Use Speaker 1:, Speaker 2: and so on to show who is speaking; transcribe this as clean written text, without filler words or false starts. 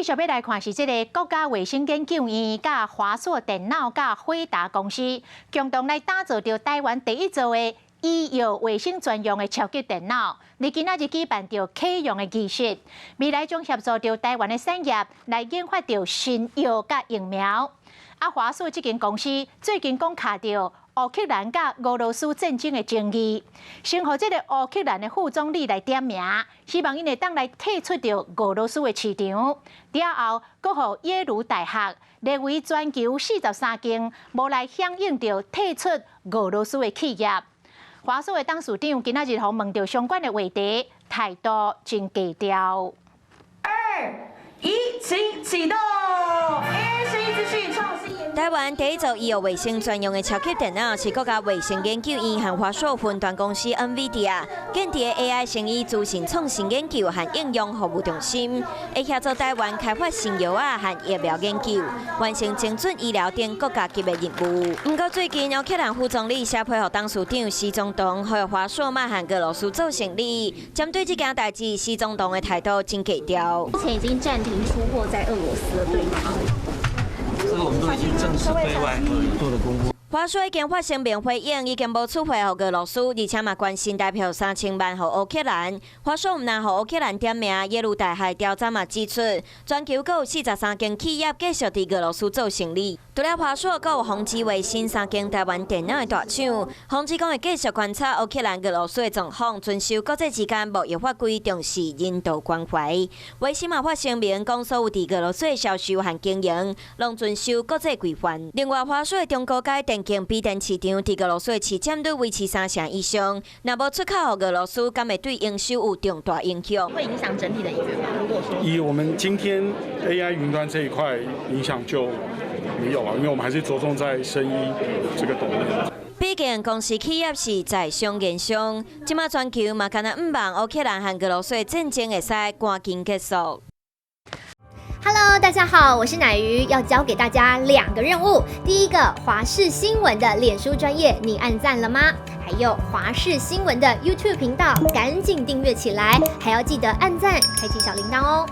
Speaker 1: 繼續欲來看是這个國家衛生研究院、佮華碩電腦、佮輝達公司共同來打造著台灣第一座的醫藥衛星專用的超級電腦。佇今仔日舉辦著啟用的儀式，未來將協助著台灣的產業來研發著新藥佮疫苗。啊，華碩這間公司最近講卡著烏克蘭佮俄羅斯戰爭的爭議，先予這个烏克蘭的副總理來點名，希望𪜶會當來退出著俄羅斯的市場。了後，閣予耶魯大學列為全球43間無來響應著退出俄羅斯的企業。華碩的董事長今仔日予問著相關的話題，態度真低調。
Speaker 2: 二一，請啟動 AI 生醫資訊創新研。
Speaker 3: 台灣第一座醫藥衛星專用的超級電腦是國家衛生研究院和華碩雲端公司 NVIDIA 建立的 AI 生醫資訊創新研究和應用服務中心，會協助台灣開發新藥仔和疫苗研究，完成精準醫療等國家級的任務。毋過最近烏克蘭副總理寫批予董事長施宗東，予華碩莫和俄羅斯做生理。針對這件代誌，施宗東的態度真低調。
Speaker 4: 目前已經暫停出貨在俄羅斯了，對嗎？
Speaker 5: 這個我們都已經正式對外做了公布。
Speaker 3: 華碩已經發聲明回應，已經無出貨予俄羅斯，而且嘛關心代表3000萬予烏克蘭。華碩毋但予烏克蘭點名，耶魯大學調查嘛指出，全球閣有43間企業繼續佇俄羅斯做生理。除了華碩，閣有宏碁衛星三間台灣電腦的大廠。宏碁講會繼續觀察烏克蘭、俄羅斯的狀況，遵守國際之間貿易法規，重視人道關懷。衛星嘛發聲明講，所有佇俄羅斯的銷售和經營，攏遵守國際規範。另外，華碩的中高階電競筆電市場佇俄羅斯的市佔率維持三成以上，若無出口予俄羅斯，敢會對營收有重大影響？
Speaker 4: 會影響整體的營運嗎？如果說
Speaker 6: 以我們今天 AI 雲端這一塊影響就沒有啊，因為我們還是着重在生醫這個 domain。
Speaker 3: 畢竟公司企業是在商言商，這馬全球嘛，敢若向望烏克蘭和俄羅斯的戰爭會使趕緊結束。
Speaker 7: Hello，大家好，我是乃瑜，要交給大家兩個任務。第一個，華視新聞的臉書專頁，你按讚了嗎？還有華視新聞的 YouTube 頻道，趕緊訂閱起來，還要記得按讚，開啟小鈴鐺哦。